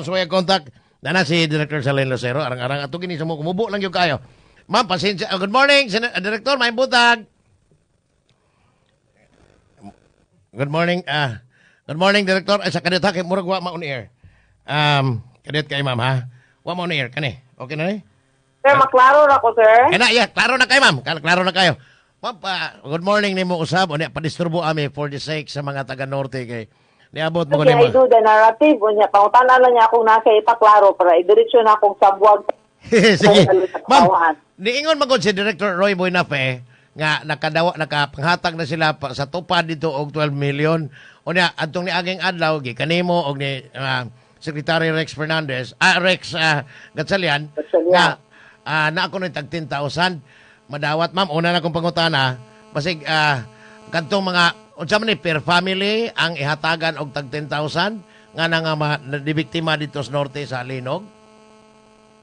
So may contact na na si Director Celine Lucero. Arang-arang ato gini sa mo kumubo lang gyud kayo. Ma'am, pasensya. Good morning, Director, may butag. Good morning. Good morning, Director. Ay, sa kadiyot ha, kay murag wa ma on air. Kadiyot kay ma'am ha. Wa ma on air kani. Okay na ni? Sir, maklaro ra ko, sir. Kaya na, yeah, klaro na kayo, ma'am. Klaro na kayo. Ma'am, good morning nimo usab. Unya, padisturbo ami for the sake sa mga taga-norte kay niabot mo Kasi nimo. I do the narrative. Unya, pangutana lang niya akong nasa ipaklaro para idiretso na akong sabwag. Sige. Ma'am, niingon magod si Director Roy Buenafe nga nakadawa nakapanghatag na sila pa, sa tupad dito og 12 million. Unya adtong niaging adlaw gikanimo og ni Secretary Rex Fernandez, Rex Gatchalian Gatchalian. nga na ako ni tag 10,000 madawat. Ma'am, una na akong pangutana, basig kadtong mga unsa man ni per family ang ihatagan og tag 10,000 nga na nga dibiktima dito sa norte sa Linog?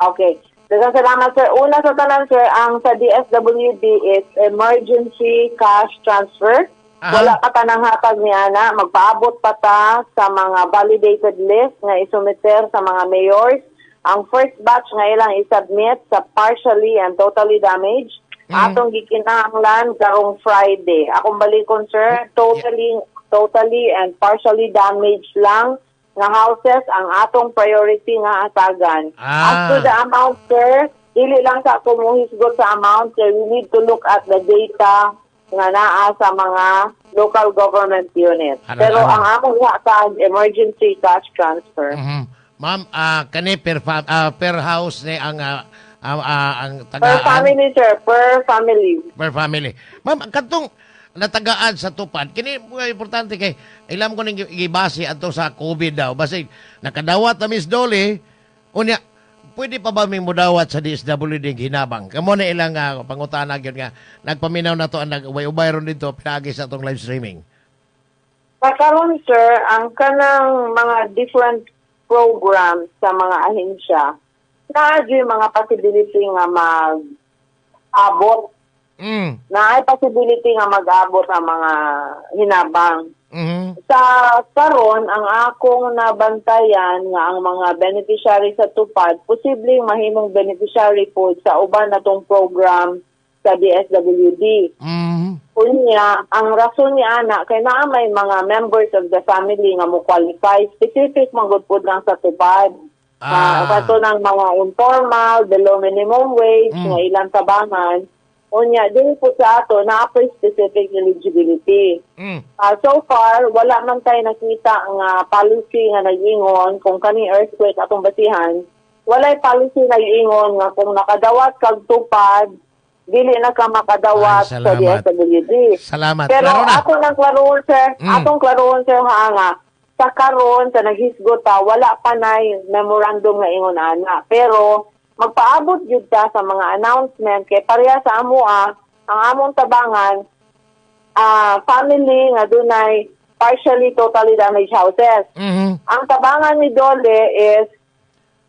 Okay. Daghang salamat, sir. Una sa tanan, sir, ang sa DSWD is emergency cash transfer. Wala pa tanang hatag ni ana. Magpaabot pa ta sa mga validated list nga isumiter sa mga mayors. Ang first batch nga ilang isubmit sa partially and totally damaged. Atong gikinahanglan karong Friday. Akong balikon, sir, totally and partially damaged lang nga houses ang atong priority nga atagan. As to the amount, sir, dili lang sa ako mohisgot sa amount, sir. We need to look at the data nga naa sa mga local government units. Pero Arang. ang among hatag, emergency cash transfer. Ma'am, kani per house ni ang ang Per tagaan? Family, sir. Per family. Per family. Ma'am, ang kadtong natagaan sa tupad, kini mga importante kay ilam ko ning gibase adto sa COVID daw. Basig nakadawat na Miss Dolly, unya pwede pa ba may mudawat sa DSWD hinabang? Kamo na ilang pangutana gyud nga nagpaminaw na to ang nag-ubay-ubay ron dito pinaagi sa atong live streaming. Sa karon, sir, ang kanang mga different programs sa mga ahensya, naa yung mga possibility nga mag-abot. Naay possibility nga mag-abot ang mga hinabang. Sa karon, ang akong nabantayan nga ang mga beneficiary sa tupad, posibleng mahimong beneficiary po sa uban natong program sa DSWD. Unya, ang rason niya ana kay naa may mga members of the family nga mo qualify, specific man gud pud lang sa tupad. Kato ng mga informal, below minimum wage, nga ilang tabangan. Unya, dili po sa ato naa poy specific eligibility. So far, wala man tayo nakita nga policy nga nag-ingon kung kani earthquake atong basihan, walay policy nag-ingon nga kung nakadawat kag tupad, dili na ka makadawat Ay, sa salamat. DSWD. Salamat. Pero Klaro na. ako nang klaroon, sir, atong klaroon, sir, ha, nga, sa karon sa naghisgot ta, wala pa nay memorandum nga ingon ana. Pero magpaabot jud ta sa mga announcement kay pareha sa amo ang among tabangan family nga dunay partially totally damaged houses. Ang tabangan ni DOLE is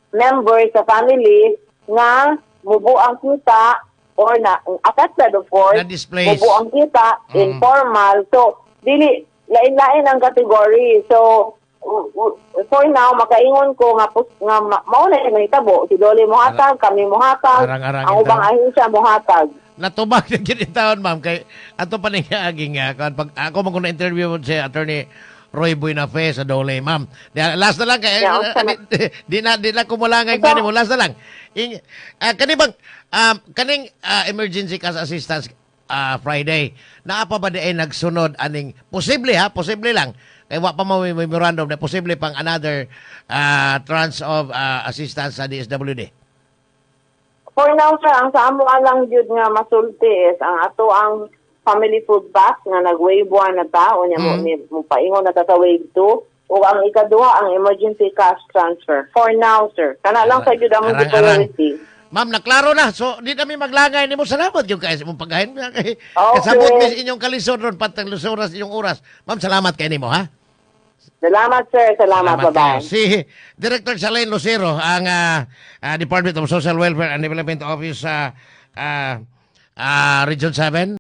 members sa family nga mubo ang kita or na affected, of course, Na-displace. mubo ang kita, informal. So dili lain-lain ang category. So for now makaingon ko nga nga mao na yung mahitabo. Si DOLE mohatag, kami mohatag, Arang-arang ang ubang itaw. ahensya mohatag. Natubag na gyud taon, ma'am, kay ato pa ning aging kuan pag ako man ko na interview si Attorney Roy Buenafe sa DOLE, ma'am. Di, last na lang kay Yeah, okay. di na kumulangay Ito- mo. Last na lang. Kani bang kaning emergency cash assistance Friday, naa pa ba di ay nagsunod aning posible ha, posible lang. Kay wa pa mo may memorandum na posible pang another tranche of assistance sa DSWD? For now, sir, ang sa amo lang jud nga masulti is ang ato ang family food box nga nag wave 1 na ta unya mo mo paingon na ta sa wave 2 ug ang ikaduha ang emergency cash transfer. For now, sir. Kana lang sa jud among Arang-arang. priority. Ma'am, naklaro na. So, di kami maglangay nimo. Salamat yung kay sa imong paggahin. Okay. Kasabot mi sa inyong kalisod ron patang lusuras inyong oras. Ma'am, salamat kay nimo ha. Salamat, sir. Salamat. Kayo. Bye-bye. Si Director Celine Lucero, ang Department of Social Welfare and Development Office sa Region 7.